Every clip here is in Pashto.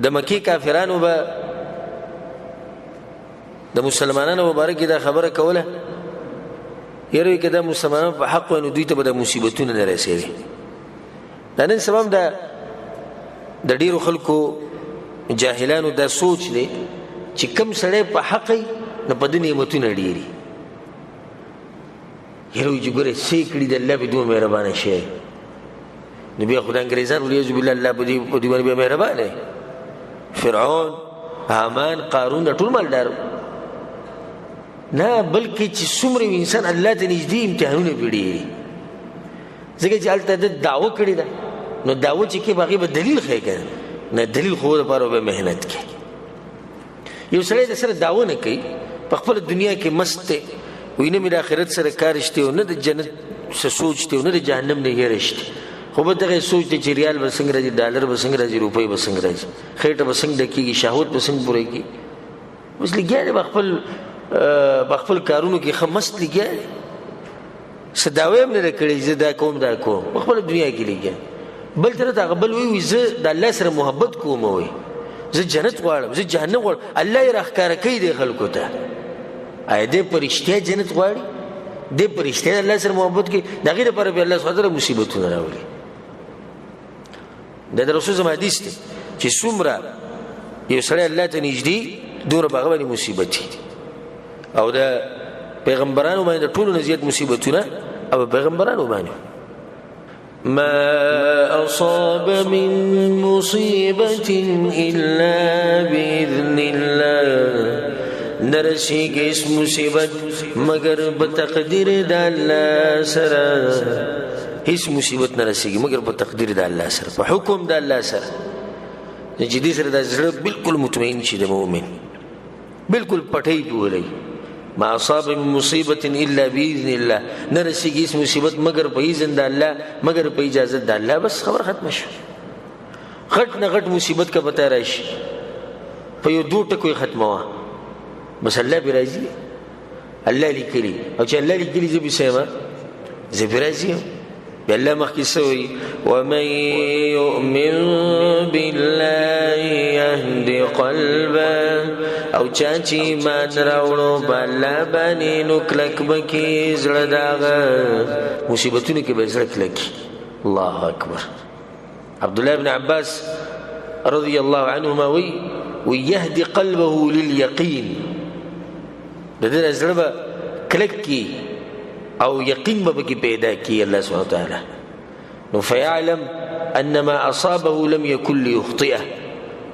د مکې کافرانو به د مسلمانانو مبارک دا خبره کوله، یره که دا مسلمانان په حق وای نو دوی ته به دا مصیبتونه نه رسېږي. دا نن سبا هم د ډېرو خلکو جاهلانو دا سوچ دی چې کم سړی په حق وي نو په ده نعمتونه ډېري. یره وایي چې ګوره څه یې کړي د الله پې دومره مهربانه شی، نو بیا خو د انګریزان والعیاذ بالله الله په دوی باندې بیا مهربان دی. فرعون، هامان، قارون دا ټول مالدار نه، بلکې چې څومره یو انسان الله ته نږدې امتحانونه پرې ډېري، ځکه چې هلته ده دعوه کړې ده، نو دعوه چې کوي به هغې به دلیل ښیي که نه، دلیل ښودو لپاره به محنت کوي. یو سړی د سره دعوه نه کوي، په خپله دنیا کې مست دی، وایي نه مې د آخرت سره کار شته او نه د جنت څه سوچ دی او نه د جهنم نه یره شته، خو به دغه سوچ دی چې ریال به څنګه راځي، ډالر به څنګه راځي، روپۍ به څنګه راځي، خېټه به څنګه ډکېږي، شهوت به څنګه پوره کېږي. اوس لګیا دی په خپل کارونو کې ښه مست لګیا دی، څه دعوه یې هم نه ده کړې چې زه دا کوم دا کوم، په خپله دنیا کې لګیا. بل طرف ته هغه بل وایي زه د الله سره محبت کوم، وایي زه جنت غواړم، زه جهنم غواړم، الله یې راښکاره کوي دی خلکو ته. آیا دی په رښتیا جنت غواړي؟ دی په رښتیا الله سره محبت کوي؟ د هغې لپاره بیا الله سبحانه وتعالی مصیبتونه راولي. دا د رسول زما حدیث دی چې څومره یو سړی الله ته نږدې دومره په هغه باندې مصیبت وي، او د پیغمبرانو باندې د ټولو نه زیات مصیبتونه او پیغمبرانو باندې. ما أصاب من مصيبة إلا بإذن الله، نرسیږي هیڅ مصیبت مګر په تقدیر د الله سره. هیڅ مصیبت نه رسیږي مګر په تقدیر د الله سره، په حکم د الله سره. چې دې سره د زړه بالکل مطمئن شي د مؤمن، بالکل پټۍ پورې. ما أصاب من مصیبت إلا بإذن الله، نه رسیږي هیڅ مصیبت مګر په اذن د الله، مګر په اجازت د الله. بس خبر ختمه شوه. غټ نه غټ مصیبت که پته راشي په یو دوو ټکو یې ختموه، بس الله پرې راضي دی. الله لیکلي، او چې الله لیکلي زه پرې څه یم، زه پرې راضي یم. بیا الله مخکې څه وایي؟ ومن یؤمن بالله یهد قلبه، او چا چې ایمان راوړو په الله باندې نو کلک به کړي زړه د هغه، مصیبتونو کې به یې زړه کلک کړي. الله اکبر. عبدالله بن عباس رضی الله عنهما وایي ويهدي قلبه لليقين، د دې زړه به کلک کړي او یقین به پکې پیدا کړي الله سبحانه وتعالی. نو فیعلم ان ما اصابه لم يكن ليخطئه.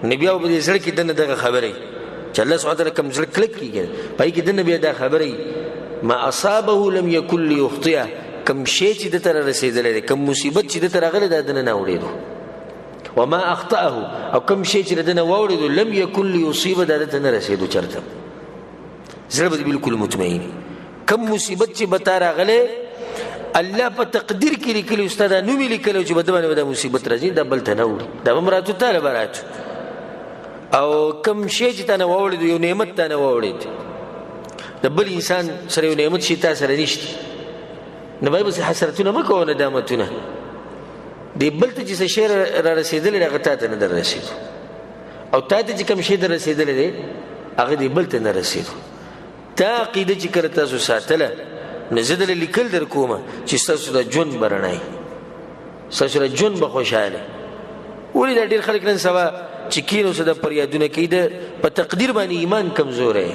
نو بیا په دې زړه کې دننه دغه خبره وي چې الله سبحانه وتعالی کوم زړه کلک کړي که نه، په هغې کې دننه بیا دا خبره وي ما اصابه لم يكن ليخطئه، کوم شی چې ده ته رارسېدلی دی، کوم مصیبت چې ده ته راغلی دا دننه نه اوړېدو. وما اخطأه، او کوم شی چې ده نه واوړېدو لم يكن ليصيبه، دا ده ته نه رسېدو چېرته. زړه به دې بالکل مطمئن. کوم مصیبت چې به تا راغلی الله په تقدیر کې لیکلی، ستا دا نوم یې لیکلی چې په ده باندې به دا مصیبت راځي، دا بل ته نه وړي، دا به هم راتلو تا له به راتلو. او کوم شی چې تا نه واوړېدو، یو نعمت تا نه واوړېد، د بل انسان سره یو نعمت شي تا سره نشته، نو باید بس حسرتونه مه کوه، ندامتونه. دې بل ته چې څه شی را رسېدلی دی هغه تا ته نه در رسېدو، او تا ته چې کوم شی در رسېدلی دی هغه دې بل ته نه رسېدو. تا عقیده چې کله تاسو ساتله، نو زه درله لیکل در کومه چې ستاسو د ژوند به رڼا وي، ستاسو د ژوند به خوشحاله. ولې دا ډېر خلک نن سبا چې کښېنو څه د فریادونه کوي، د په تقدیر باندې ایمان کمزوری.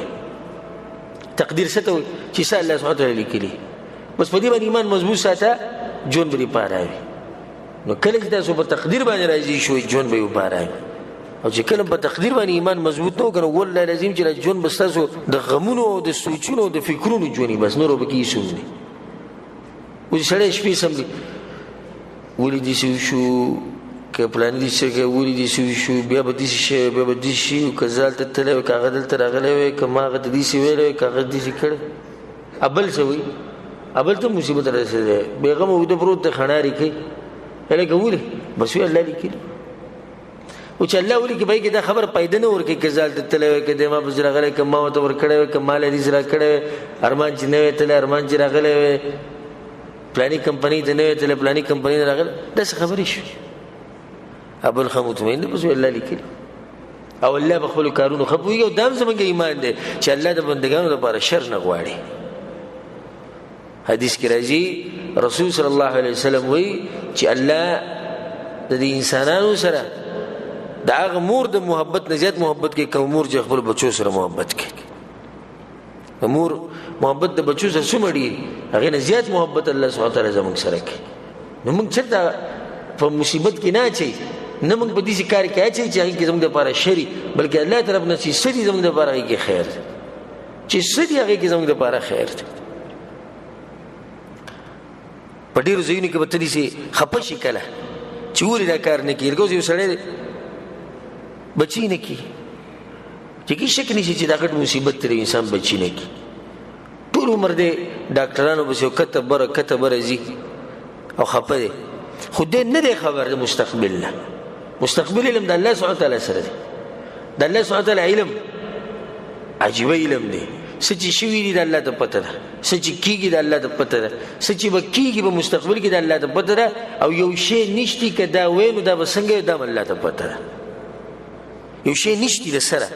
تقدیر څه ته وایي؟ چې څه الله سبحانه وتعالی لیکلي، بس په دې باندې ایمان مضبوط ساته، ژوند به دې پاره وي. نو کله چې تاسو په تقدیر باندې راضي شوئ، ژوند به یې پاره وي. او چې کله په تقدیر باندې ایمان مضبوط نه وکړو، والله العظیم چې ژوند به ستاسو د غمونو او د سوچونو او د فکرونو ژوند وي، بس نور به پکې هېڅ هم نه. اوس سړی شپې سم دی، ولې داسې وشو، که پلاني داسې که ولې داسې وشو، بیا به داسې شوی، بیا به داسې شي، که زه هلته تللی وای، که هغه دلته راغلی وای، که ما هغه ته داسې ویلی وای، که هغه داسې کړی. بل څه وایي؟ بل ته مصیبت رسېدلی، بېغمه ویده پروت دی، خڼارې کوي، هلکه ولې؟ بس وایي الله لیکلي. او چې الله ولیکي په هغې کې دا خبره پیدا نه ورکوي که زه هلته تللی وای، که دی ما پسې راغلی، که ما ورته ورکړی وای، که ما له دې راکړی وای، ارمان چې نه وای تللی، ارمان چې راغلی وای، پلاني کمپنۍ ته نه وای تللی، پلاني کمپنۍ ته راغلی، داسې خبرې شوې. بل ښه مطمئن دی، بس وایي الله لیکلي. او الله په خپلو کارونو ښه پوهېږي. او دا هم زموږ ایمان دی چې الله د بندګانو لپاره شر نه غواړي. حدیث کې راځي رسول صلی الله علیه وسلم وایي چې الله د دې انسانانو سره د هغه مور د محبت نه زیات محبت کوي کوم مور چې خپل بچو سره محبت کوي. د مور محبت د بچو سره څومره ډېر، هغې نه زیات محبت الله سبحانه وتعالی زموږ سره کوي. نو موږ چېرته په مصیبت کې نه اچوي، نه موږ په داسې کار کې اچوي چې هغې کې زموږ دپاره شر وي، بلکې الله طرف نه چې څه دي زموږ دپاره هغې کې خیر دی، چې څه دي هغې کې زموږ دپاره خیر دی. په ډېرو ځایونو کې به ته داسې خفه شي کله چې ولې دا کار نه کوي. لکه اوس یو سړی دی بچي نه کوي، چې کې شک نشي چې دا غټ مصیبت دی انسان بچي نه کوي. ټول عمر دی ډاکټرانو پسې کته بره کته بره ځي او خفه دی، خو دی نه دی خبر د مستقبل نه. مستقبل علم د الله سبحانه وتعالی سره دی. د الله سبحانه وتعالی علم عجیبه علم دی. څه چې شوي دي د الله ته پته ده، څه چې کېږي د الله ته پته ده، څه چې به کېږي په مستقبل کې د الله ته پته ده. او یو شی نشتی که دا وایي نو دا به څنګه وي، دا هم الله ته پته ده. یو شی نشتی د سره،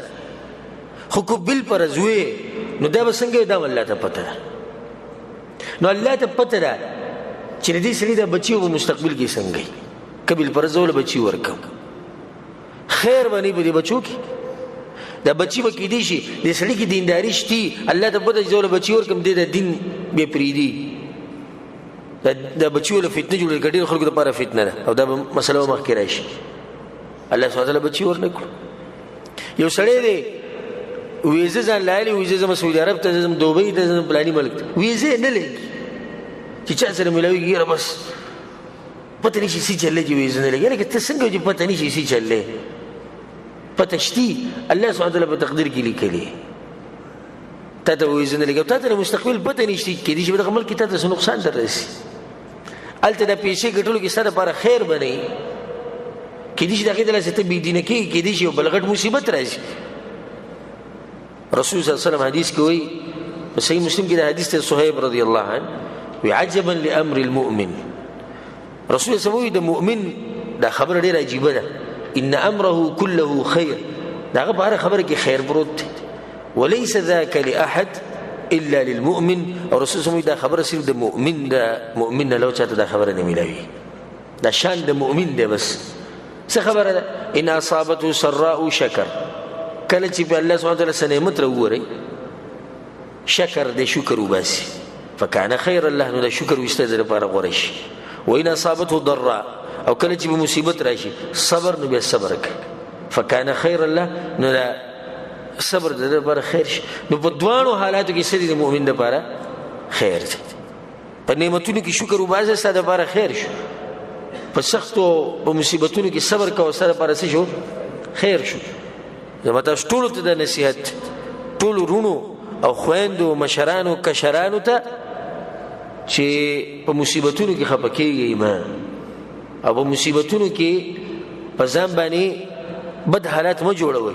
خو که بل فرض وي نو دا به څنګه وي، دا هم الله ته پته ده. نو الله ته پته ده چې د دې سړي دا بچي په مستقبل کې څنګه وي، که بل فرض ول بچي ورکوم خیر به نه په دې بچو کې، دا بچي به کېدی شي د سړي کې دینداري شتي، الله ته پته چې زه له بچي ورکړم دی د دین بې پرېږدي، دا بچي له فتنه جوړوي، که ډېرو خلکو دپاره فتنه ده او دا به مسله به مخکې راشي. الله سبحانه وتعالی بچي ورنه کړو. یو سړی دی ویزه ځان لالی، ویزه ځم سعودي عرب ته ځم، دوبۍ ته ځم، پلاني ملک ته، ویزه یې نه لګي چې چا سره میلاویږي، یاره بس پته نشي څه چلې چې ویزه نه لګي. لکه ته څنګه چې پته نشي څه چلې، پته شتي الله سبحانه وتعالی په تقدیر کې لیکلي تا ته ویزه نه لګي، تا ته مستقبل پته نشتي، کېدای شي په دغه ملک کې تا ته څه نقصان در رسي، هلته د پیسې ګټلو کې ستا دپاره خیر به نه وي، کېدای شي د هغې د لاسه ته بېدینه کېږي، کېدای شي یو بل غټ مصیبت راشي. رسول صلی الله علیه وسلم حدیث کې وایي، په صحیح مسلم کې د حدیث ته صهیب رضی الله عنه وی عجبا لامر المؤمن. رسول صلی الله علیه وسلم د مؤمن دا خبره ډېره عجیبه ده، ان امره كله خیر، د هغه په هره خبره کې خیر پروت دی، وليس ذاك لأحد الا للمؤمن. او رسول صلی الله علیه وسلم دا خبره صرف د مؤمن ده، مؤمن نه لو چاته دا خبره نه میلاوي، دا شان د مؤمن دی بس. څه خبره ده؟ ان اصابته سراء شکر، کله چې په الله سبحانه وتعالی څه نعمت راوګوري شکر دی، شکر وباسي، فکان خیرا له، نو د شکر ویسته د لپاره غوره شي. وان اصابته ضراء، او کله چې په مصیبت راشي صبر، نو بیا صبر کوي، فکان خیرا له، نو دا صبر د لپاره خیر شي. نو په دواړو حالاتو کې څه دي د مؤمن لپاره خیر دی. په نعمتونو کې شکر وباسه ستا دپاره خیر شو، په سختو په مصیبتونو کې صبر کوه ستا دپاره څه شو؟ خیر شو. زما تاسو ټولو ته دا نصیحت، ټولو وروڼو او خویندو مشرانو کشرانو ته چې په مصیبتونو کې خفه کېږئ مه، او په مصیبتونو کې په ځان باندې بد حالات مه جوړوئ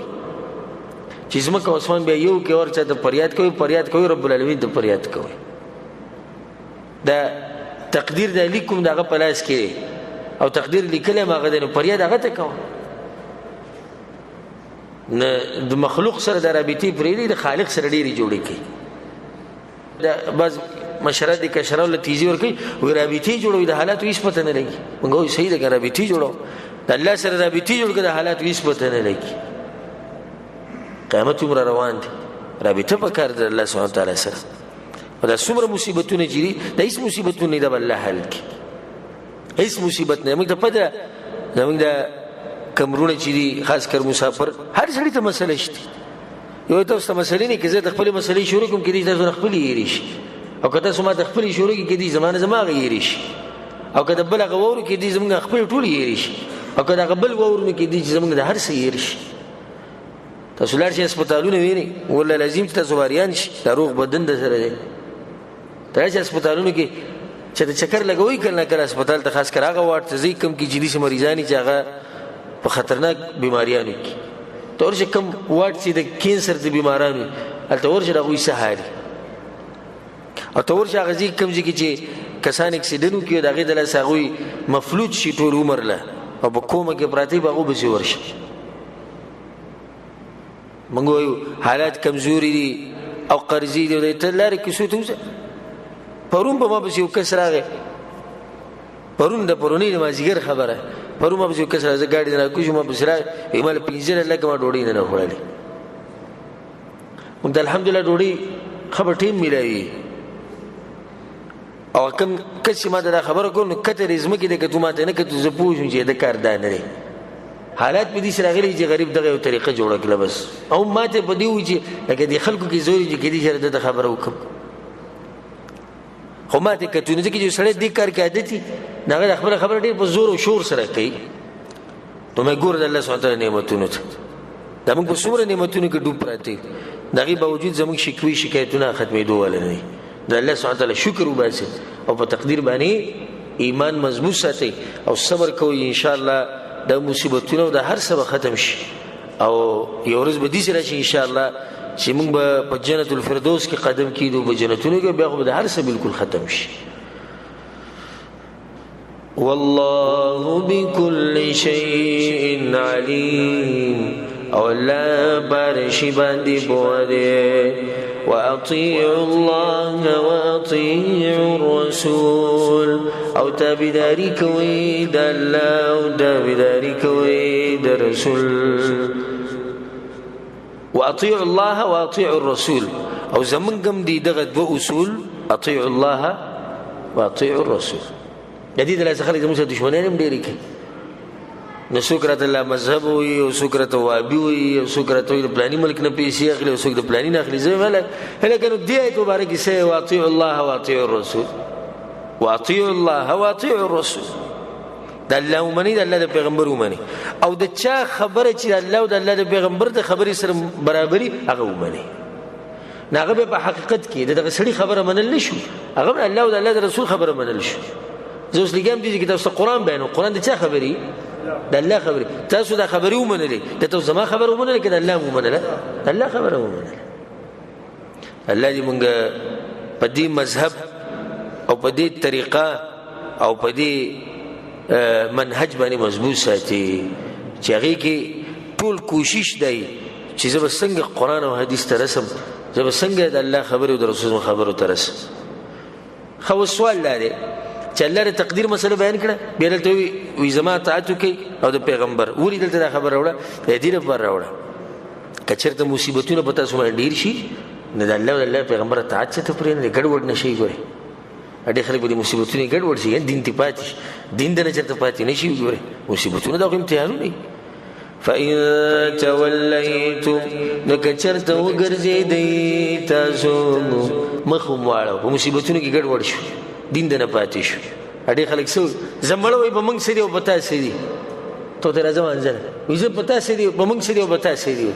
چې ځمکه او اسمان بیا یو کې ور چاته فریاد کوي، فریاد کوي رب العالمین ته فریاد کوي. دا تقدیر د لیکم د هغه په لاس کې دی، او تقدیر لیکلی هم هغه دی، نو فریاد هغه ته کوه. نه د مخلوق سره د رابطې پرېږدي، د خالق سره ډېرې جوړې کړي. دا بعض مشران دي کشرانو له تیزي ورکوي، وایي رابطې جوړوي، د حالاتو هېڅ پته نه لګي. موږ وایو صحیح ده که رابطې جوړو، د الله سره رابطې جوړ کړه، د حالاتو هېڅ پته نه لګي. قیامت عمره روان دی، رابطه پکار ده الله سبحانه وتعالی سره. او دا څومره مصیبتونه چې دي، دا هېڅ مصیبتونه نه ده به الله حل کړي، هېڅ مصیبت نه. موږ ته پته زموږ د کمرونه چې دي، خاص کر مسافر، هر سړي ته مسله شته. یو تاسو ته مسلې نه کې زه د خپلې مسلې شروع کوم، کېدای شي تاسو نه خپلې هېرې شي، او که تاسو ما ته خپلې شروع کړئ، کېدای شي زما نه زما هغه هېرې شي، او که د بل هغه واورو، کېدای شي زموږ خپلې ټولې هېرې شي، او که د هغه بل واورو، نو کېدای شي زموږ د هر څه هېر شي. تاسو لاړ شئ هسپتالونه وینئ، والله العظیم چې تاسو واریان شي، دا روغ بدن در سره دی. ته راشئ هسپتالونو کې چې د چکر لګوي کله نه کله هسپتال ته، خاص کر هغه واټ ته ځئ کوم کې چې داسې مریضان چې هغه په خطرناک بیماریانو کې، ته ورشه کوم واټ چې د کینسر د بیمارانو وي، هلته ورشه د هغوی څه حال وي. او ته ورشه هغه ځای کوم ځای کې چې کسان اکسیډنټ وکړي او د هغې د لاسه هغوی مفلوج شي ټول عمر له، او په کومه کې پراته وي، په هغو پسې ورشه. موږ وایو حالات کمزوري دي او قرضې دي، ته لارې کیسو ته وځه. پرون په ما پسې یو کس راغی، پرون د پرونۍ د مازدیګر خبره، پرون ما پسې یو کس راغی، زه ګاډي نه راکوز شوم، ما پسې راغی، وایي ما له 15 لکه ما ډوډۍ نه خوړلې. موږ ته الحمدلله ډوډۍ ښه په ټیم میلاوي. او کوم کس چې ما ته دا خبره کوله، نو کته دې ځمکې دی، که تو ما ته نه کتو زه پوه شوم چې د کار دا نه دی. حالات په دې سره راغلي چې غریب دغه یو طریقه جوړه کړله بس، او ما ته په دې وایي چې لکه دې خلکو کې زور چې کېدای شي ده ته خبره وکړم، خو ما ته کتو نه، ځکه چې سړی دې کار کې عادت وي، نو هغه خپله خبره ډېر په زور او شور سره کوي. نو مې ګوره د الله سبحانه وتعالی نعمتونو ته، دا موږ په څومره نعمتونو کې ډوب پراته یو، د هغې باوجود زموږ شکوې شکایتونه ختمېدو والا نه دي. د الله سبحانه وتعالی شکر وباسئ او په تقدیر باندې ایمان مضبوط ساتئ او صبر کوئ، انشاءالله دا مصیبتونه او د هر څه به ختم شي، او یو ورځ به داسې راشي انشاءالله چې موږ به په جنت الفردوس کې قدم کېدو، په جنتونو کې بیا خو به د هر څه بالکل ختم شي. والله بكل شيء عليم، او الله بارشي باندې پوه دی. وأطيعوا الله وأطيعوا الرسول، او تابعداري کوئ د الله او تابعداري کوئ د رسول. وأطيعوا الله وأطيعوا الرسول، او زمونږ هم دي دغه دوه اصول، أطيعوا الله وأطيعوا الرسول. د دې د لاسه خلک زموږ سره دښمنۍ هم ډېرې کوي. نو څوک راته لا مذهب وایي، او څوک راته وابي وایي، او څوک راته وایي د پلاني ملک نه پیسې اخلي، او څوک د پلاني نه اخلي. زه وایم هلکه نو دې آیت مبارک کې څه دی؟ واطیعوا الله واطیعوا الرسول، واطیعوا الله واطیعوا الرسول. د الله ومني، د الله د پیغمبر ومني، او د چا خبره چې د الله او د الله د پیغمبر د خبرې سره برابري هغه ومني. نو هغه به په حقیقت کې د دغه سړي خبره منل نه شو، هغه به الله او د الله د رسول خبره منل شو. زه اوس لګیا یم دې چې تاسو ته قرآن بیانوم، قرآن د چا خبرې؟ د الله خبرې. تاسو دا خبرې ومنلې، د تاسو زما خبره ومنله که د الله ومنله؟ د الله خبره ومنله. الله دې مونږ په دې مذهب او په دې طریقه او په دې منهج باندې مضبوط ساتي، چې هغې کې ټول کوشش دی چې زه به څنګه قرآن او حدیث ته رسم، زه به څنګه د الله خبرې او د رسول خبرو ته رسم. ښه اوس سوال دا دی چې الله د تقدیر مسله بیان کړه، بیا دلته وایي زما اطاعت وکړئ او د پیغمبر. ولې دلته دا خبره راوړه؟ د دې لپاره راوړه که چېرته مصیبتونه په تاسو باندې ډېر شي، نو د الله او د الله پیغمبر اطاعت څه ته پرې نه دی، ګډوډ نه شي. ګورئ ډېر خلک به د مصیبتونو ګډوډ شي، دین ته پاتې شي، دین د نه چېرته پاتې نه شي. ګورئ مصیبتونه دا خو امتحانونه دي. فإن توليتم، نو که چېرته وګرځېدئ تاسو مخ هم واړوه، په مصیبتونو کې ګډوډ شو، دین د نه پاتې شو. ډېر خلک څه وایي؟ زه مړه وایي په موږ څه دي او په تا څه دي؟ ته ورته راځه منزله وایي زه په تا څه دي، په موږ څه دي او په تا څه دي؟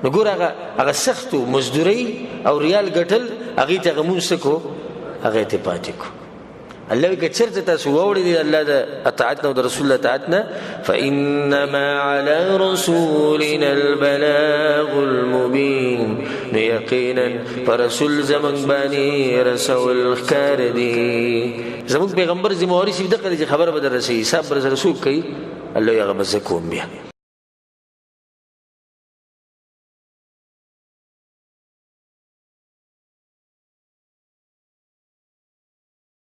نو ګوره هغه سختو مزدورۍ او ریال ګټل هغې ته هغه مونځ څه کړو؟ هغې ته پاتې کړو. الله وایي که چېرته تاسو واوړئ د الله د اطاعت نه او د رسول اطاعت نه، فإنما على رسولنا البلاغ المبين، نو یقینا پر رسول زموږ باندې رسول ښکاره دي. زموږ پیغمبر ذمهواري صرف دغه دی چې خبره به در رسوي، حساب به سره څوک کوي؟ الله یې هغه به زه کوم. بیا